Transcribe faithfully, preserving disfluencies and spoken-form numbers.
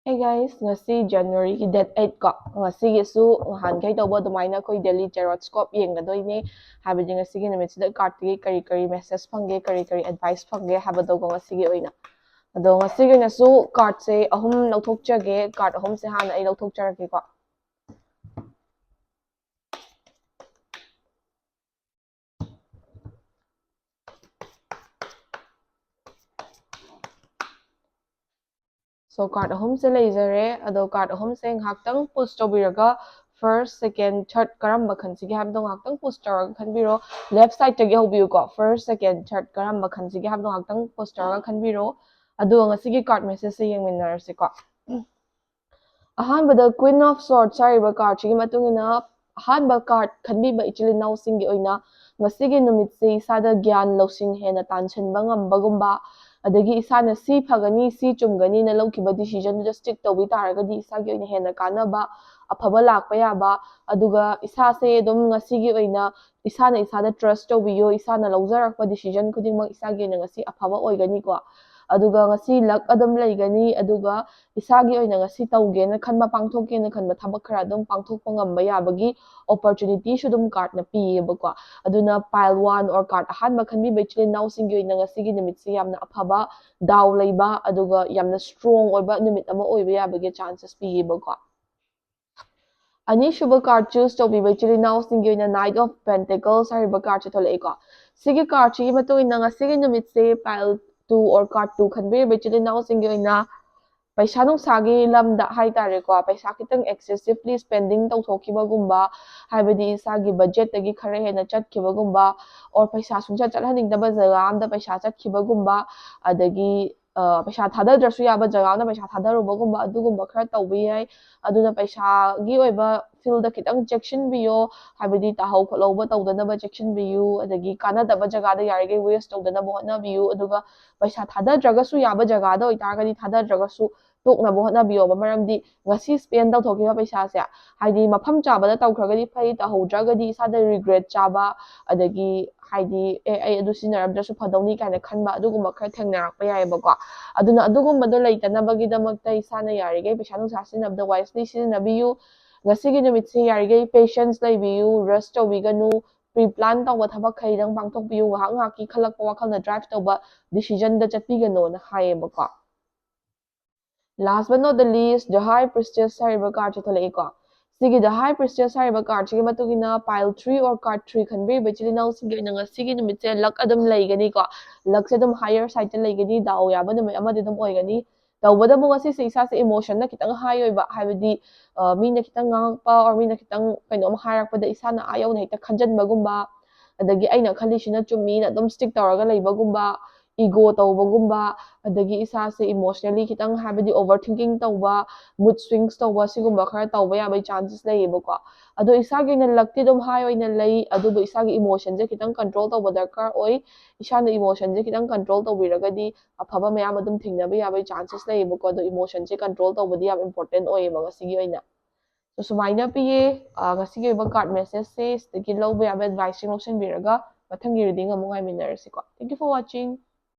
Hey guys, ꯉꯁꯤ January ꯒꯤ date eight ꯀꯣ꯫ ꯉꯁꯤꯒꯤꯁꯨ ꯅꯍꯥꯟꯈꯩ ꯇꯧꯕ ꯑꯗꯨꯃꯥꯏꯅ ꯑꯩꯈꯣꯏ daily tarot scope ꯌꯦꯡꯒꯗꯣꯏꯅꯦ꯫ ꯍꯥꯏꯕꯗꯤ ꯉꯁꯤꯒꯤ ꯅꯨꯃꯤꯠꯁꯤꯗ card ꯇꯒꯤ ꯀꯔꯤ ꯀꯔꯤ message ꯐꯪꯒꯦ, ꯀꯔꯤ ꯀꯔꯤ advice ꯐꯪꯒꯦ ꯍꯥꯏꯕꯗꯣꯀꯣ ꯉꯁꯤꯒꯤ ꯑꯣꯏꯅ꯫ ꯑꯗꯣ ꯉꯁꯤꯒꯤ ꯑꯣꯏꯅꯁꯨ card ꯁꯦ ꯑꯍꯨꯝ ꯂꯧꯊꯣꯛꯆꯒꯦ꯫ Card ꯑꯍꯨꯝꯁꯦ ꯍꯥꯟꯅ ꯑꯩ ꯂꯧꯊꯣꯛꯆꯔꯛꯀꯦꯀꯣ꯫ So card ꯑꯍꯨꯝꯁꯦ ꯂꯩꯖꯔꯦ꯫ ꯑꯗꯣ card ꯑꯍꯨꯝꯁꯦ ꯉꯥꯏꯍꯥꯛꯇꯪ pause ꯇꯧꯕꯤꯔꯒ first, second, third ꯀꯔꯝꯕ ꯈꯟꯁꯤꯒꯦ ꯍꯥꯏꯕꯗꯣ ꯉꯥꯏꯍꯥꯛꯇꯪ pause ꯇꯧꯔꯒ ꯈꯟꯕꯤꯔꯣ꯫ Left side ꯇꯒꯤ ꯍꯧꯕꯤꯌꯨꯀꯣ꯫ First, second, third ꯀꯔꯝꯕ ꯈꯟꯁꯤꯒꯦ ꯍꯥꯏꯕꯗꯣ ꯉꯥꯏꯍꯥꯛꯇꯪ pause ꯇꯧꯔꯒ ꯈꯟꯕꯤꯔꯣ꯫ ꯑꯗꯨꯒ ꯉꯁꯤꯒꯤ card message ꯁꯦ ꯌꯦꯡꯃꯤꯟꯅꯔꯁꯤꯀꯣ꯫ ꯑꯍꯥꯟꯕꯗ Queen of Swords ꯍꯥꯏꯔꯤꯕ card ꯁꯤꯒꯤ ꯃꯇꯨꯡ ꯏꯟꯅ ꯑꯍꯥꯟꯕ card ꯈꯟꯕꯤꯕ ꯏꯆꯤꯜ ꯏꯅꯥꯎꯁꯤꯡꯒꯤ ꯑꯣꯏꯅ ꯉꯁꯤꯒꯤ ꯅꯨꯃꯤꯠꯁꯤ ꯏꯁꯥꯗ ꯒ꯭ꯌꯥꯟ ꯂꯧꯁꯤꯡ ꯍꯦꯟꯅ ꯇꯥꯟꯁꯤꯟꯕ ꯉꯝꯕꯒꯨꯝꯕ, ꯑꯗꯒꯤ ꯏꯁꯥꯅ ꯁꯤ ꯐꯒꯅꯤ, ꯁꯤ ꯆꯨꯝꯒꯅꯤꯅ ꯂꯧꯈꯤꯕ decision ꯗꯨꯗ stick ꯇꯧꯕꯤ ꯇꯥꯔꯒꯗꯤ ꯏꯁꯥꯒꯤ ꯑꯣꯏꯅ ꯍꯦꯟꯅ ꯀꯥꯟꯅꯕ, ꯑꯐꯕ ꯂꯥꯛꯄ ꯌꯥꯕ, ꯑꯗꯨꯒ ꯏꯁꯥꯁꯦ ꯑꯗꯨꯝ ꯉꯁꯤꯒꯤ ꯑꯣꯏꯅ ꯏꯁꯥꯅ ꯏꯁꯥꯗ trust ꯇꯧꯕꯤꯌꯣ, ꯏꯁꯥꯅ ꯂꯧꯖꯔꯛꯄ decision ꯈꯨꯗꯤꯡꯃꯛ ꯏꯁꯥꯒꯤ ꯑꯣꯏꯅ ꯉꯁꯤ ꯑꯐꯕ ꯑꯣꯏꯒꯅꯤꯀꯣ꯫ ꯑꯗꯨꯒ ꯉꯁꯤ luck ꯑꯗꯨꯝ ꯂꯩꯒꯅꯤ, ꯑꯗꯨꯒ ꯏꯁꯥꯒꯤ ꯑꯣꯏꯅ ꯉꯁꯤ ꯇꯧꯒꯦꯅ ꯈꯟꯕ, ꯄꯥꯡꯊꯣꯛꯀꯦꯅ ꯈꯟꯕ ꯊꯕꯛ ꯈꯔ ꯑꯗꯨꯝ ꯄꯥꯡꯊꯣꯛꯄ ꯉꯝꯕ ꯌꯥꯕꯒꯤ opportunity ꯁꯨ ꯑꯗꯨꯝ card ꯅ ꯄꯤꯌꯦꯕꯀꯣ꯫ ꯑꯗꯨꯅ pile one or card ꯑꯍꯥꯟꯕ ꯈꯟꯕꯤꯕ ꯏꯆꯤꯜ ꯏꯅꯥꯎꯁꯤꯡꯒꯤ ꯑꯣꯏꯅ ꯉꯁꯤꯒꯤ ꯅꯨꯃꯤꯠꯁꯤ ꯌꯥꯝꯅ ꯑꯐꯕ, ꯗꯥꯎ ꯂꯩꯕ, ꯑꯗꯨꯒ ꯌꯥꯝꯅ strong ꯑꯣꯏꯕ ꯅꯨꯃꯤꯠ ꯑꯃ ꯑꯣꯏꯕ ꯌꯥꯕꯒꯤ chances ꯄꯤꯌꯦꯕꯀꯣ꯫ ꯑꯅꯤꯁꯨꯕ card choose ꯇꯧꯕꯤꯕ ꯏꯆꯤꯜ ꯏꯅꯥꯎꯁꯤꯡꯒꯤ ꯑꯣꯏꯅ Knight of Pentacles ꯍꯥꯏꯔꯤꯕ card ꯁꯦ ꯊꯣꯛꯂꯛꯏꯀꯣ꯫ ꯁꯤꯒꯤ card ꯁꯤꯒꯤ ꯃꯇꯨꯡ ꯏꯟꯅ ꯉꯁꯤꯒꯤ ꯅꯨꯃꯤꯠꯁꯦ pile two or card two ꯈꯟꯕꯤꯔꯤꯕ ꯏꯆꯤꯜ ꯏꯅꯥꯎꯁꯤꯡꯒꯤ ꯑꯣꯏꯅ ꯄꯩꯁꯥ ꯅꯨꯡꯁꯥꯒꯤ ꯂꯝꯗ ꯍꯥꯏꯇꯥꯔꯦꯀꯣ, ꯄꯩꯁꯥ ꯈꯤꯇꯪ excessively spending ꯇꯧꯊꯣꯛꯈꯤꯕꯒꯨꯝꯕ, ꯍꯥꯏꯕꯗꯤ ꯏꯁꯥꯒꯤ budget ꯇꯒꯤ ꯈꯔ ꯍꯦꯟꯅ ꯆꯠꯈꯤꯕꯒꯨꯝꯕ, or ꯄꯩꯁꯥ ꯁꯨꯡꯆꯠ ꯆꯠꯍꯟꯅꯤꯡꯗꯕ ꯖꯒꯥ ꯑꯃꯗ ꯄꯩꯁꯥ ꯆꯠꯈꯤꯕꯒꯨꯝꯕ, ꯑꯗꯒꯤ ꯑ, ꯄꯩꯁꯥ ꯊꯥꯗꯗ꯭ꯔꯁꯨ ꯌꯥꯕ ꯖꯒꯥ ꯑꯃꯗ ꯄꯩꯁꯥ ꯊꯥꯗꯔꯨꯕꯒꯨꯝꯕ, ꯑꯗꯨꯒꯨꯝꯕ ꯈꯔ ꯇꯧꯕ ꯌꯥꯏ꯫ ꯑꯗꯨꯅ ꯄꯩꯁꯥꯒꯤ ꯑꯣꯏꯕ field ꯗ ꯈꯤꯇꯪ ꯆꯦꯛꯁꯤꯟꯕꯤꯌꯣ, ꯍꯥꯏꯕꯗꯤ ꯇꯥꯍꯧ ꯈꯣꯠꯍꯧꯕ ꯇꯧꯗꯅꯕ ꯆꯦꯛꯁꯤꯟꯕꯤꯌꯨ, ꯑꯗꯒꯤ ꯀꯥꯟꯅꯗꯕ ꯖꯒꯥꯗ ꯌꯥꯔꯤꯈꯩ waste ꯇꯧꯗꯅꯕ ꯍꯣꯠꯅꯕꯤꯌꯨ꯫ ꯑꯗꯨꯒ ꯄꯩꯁꯥ ꯊꯥꯗꯗ꯭ꯔꯒꯁꯨ ꯌꯥꯕ ꯖꯒꯥꯗ ꯑꯣꯏꯇꯥꯔꯒꯗꯤ ꯊꯥꯗꯗ꯭ꯔꯒꯁꯨ ꯇꯣꯛꯅꯕ ꯍꯣꯠꯅꯕꯤꯌꯣꯕ꯫ ꯃꯔꯝꯗꯤ ꯉꯁꯤ spend ꯇꯧꯊꯣꯛꯈꯤꯕ ꯄꯩꯁꯥꯁꯦ, ꯍꯥꯏꯗꯤ ꯃꯐꯝ ꯆꯥꯕꯗ ꯇꯧꯈ꯭ꯔꯒꯗꯤ ꯐꯩ, ꯇꯧꯍꯧꯗ꯭ꯔꯒꯗꯤ ꯏꯁꯥꯗ regret ꯆꯥꯕ, ꯑꯗꯒꯤ ꯍꯥꯏꯗꯤ ꯑꯦ ꯑꯩ ꯑꯗꯨ ꯁꯤꯖꯤꯟꯅꯔꯝꯗ꯭ꯔꯁꯨ ꯐꯗꯧꯅꯤ ꯀꯥꯏꯅ ꯈꯟꯕ ꯑꯗꯨꯒꯨꯝꯕ ꯈꯔ ꯊꯦꯡꯅꯔꯛꯄ ꯌꯥꯏꯑꯕꯀꯣ꯫ ꯑꯗꯨꯅ ꯑꯗꯨꯒꯨꯝꯕꯗꯣ ꯂꯩꯇꯅꯕꯒꯤꯗꯃꯛꯇ ꯏꯁꯥꯅ ꯌꯥꯔꯤꯈꯩ ꯄꯩꯁꯥ ꯅꯨꯡꯁꯥ ꯁꯤꯖꯤꯟꯅꯕꯗ wisely ꯁꯤꯖꯤꯟꯅꯕꯤꯌꯨ꯫ ꯉꯁꯤꯒꯤ ꯅꯨꯃꯤꯠꯁꯦ ꯌꯥꯔꯤꯈꯩ patience ꯂꯩꯕꯤꯌꯨ, rush ꯇꯧꯕꯤꯒꯅꯨ, pre plan ꯇꯧꯕ ꯊꯕꯛꯈꯩꯗꯪ ꯄꯥꯡꯊꯣꯛꯄꯤꯌꯨ꯫ ꯉꯥꯏꯍꯥꯛ ꯉꯥꯏꯍꯥꯛꯀꯤ ꯈꯜꯂꯛꯄ ꯋꯥꯈꯜꯅ drive ꯇꯧꯕ decision ꯗ ꯆꯠꯄꯤꯒꯅꯣꯅ ꯍꯥꯏꯌꯦꯕꯀꯣ꯫ Last but not the least, the High Priestess ꯍꯥꯏꯔꯤꯕ card ꯁꯦ ꯊꯣꯛꯂꯛꯏꯀꯣ꯫ ꯁꯤꯒꯤ the High Priestess ꯍꯥꯏꯔꯤꯕ card ꯁꯤꯒꯤ ꯃꯇꯨꯡ ꯏꯟꯅ pile three or card three ꯈꯟꯕꯤꯔꯤꯕ ꯏꯆꯤꯜ ꯏꯅꯥꯎꯁꯤꯡꯒꯤ ꯑꯣꯏꯅ ꯉꯁꯤꯒꯤ ꯅꯨꯃꯤꯠꯁꯦ luck ꯑꯗꯨꯝ ꯂꯩꯒꯅꯤꯀꯣ꯫ Luck ꯁꯦ ꯑꯗꯨꯝ higher side ꯇ ꯂꯩꯒꯅꯤ, ꯗꯥꯎ ꯌꯥꯕ ꯅꯨꯃꯤꯠ ꯑꯃꯗꯤ ꯑꯗꯨꯝ ꯑꯣꯏꯒꯅꯤ꯫ ꯇꯧꯕꯇꯕꯨ ꯉꯁꯤꯁꯦ ꯏꯁꯥꯁꯦ emotion ꯅ ꯈꯤꯇꯪ high ꯑꯣꯏꯕ, ꯍꯥꯏꯕꯗꯤ ꯑ, ꯃꯤꯅ ꯈꯤꯇꯪ ꯉꯥꯡꯉꯛꯄ or ꯃꯤꯅ ꯈꯤꯇꯪ ꯀꯩꯅꯣꯝ ꯍꯥꯏꯔꯛꯄꯗ ꯏꯁꯥꯅ ꯑꯥ ꯌꯧꯅ ꯍꯦꯛꯇ ꯈꯟꯖꯟꯕꯒꯨꯝꯕ, ꯑꯗꯒꯤ ꯑꯩꯅ ꯈꯜꯂꯤꯁꯤꯅ ꯆꯨꯝꯃꯤꯅ ꯑꯗꯨꯝ stick ꯇꯧꯔꯒ ꯂꯩꯕꯒꯨꯝꯕ, ego ꯇꯧꯕꯒꯨꯝꯕ, ꯑꯗꯒꯤ ꯏꯁꯥꯁꯦ emotionally ꯈꯤꯇꯪ, ꯍꯥꯏꯕꯗꯤ over thinking ꯇꯧꯕ, mood swings ꯇꯧꯕ, ꯁꯤꯒꯨꯝꯕ ꯈꯔ ꯇꯧꯕ ꯌꯥꯕꯒꯤ chances ꯂꯩꯌꯦꯕꯀꯣ꯫ ꯑꯗꯣ ꯏꯁꯥꯒꯤ ꯑꯣꯏꯅ luck ꯇꯤ ꯑꯗꯨꯝ high ꯑꯣꯏꯅ ꯂꯩ, ꯑꯗꯨꯕꯨ ꯏꯁꯥꯒꯤ emotion ꯁꯦ ꯈꯤꯇꯪ control ꯇꯧꯕ ꯗꯔꯀꯥꯔ ꯑꯣꯏ꯫ ꯏꯁꯥꯅ emotion ꯁꯦ ꯈꯤꯇꯪ control ꯇꯧꯕꯤꯔꯒꯗꯤ ꯑꯐꯕ ꯃꯌꯥꯝ ꯑꯗꯨꯝ ꯊꯦꯡꯅꯕ ꯌꯥꯕꯒꯤ chances ꯂꯩꯌꯦꯕꯀꯣ꯫ ꯑꯗꯣ emotion ꯁꯦ control ꯇꯧꯕꯗꯤ ꯌꯥꯝ important ꯑꯣꯏꯌꯦꯕ ꯉꯁꯤꯒꯤ ꯑꯣꯏꯅ꯫ So ꯁꯨꯃꯥꯏꯅ ꯄꯤꯌꯦ, ꯑ, ꯉꯁꯤꯒꯤ ꯑꯣꯏꯕ card message ꯁꯦ꯫ ꯁꯤꯗꯒꯤ ꯂꯧꯕ ꯌꯥꯕ advice ꯁꯤꯡ ꯂꯧꯁꯤꯟꯕꯤꯔꯒ ꯃꯊꯪꯒꯤ reading ꯑꯃꯨꯛ ꯉꯥꯏꯃꯤꯟꯅꯔꯁꯤꯀꯣ꯫ Thank you for watching.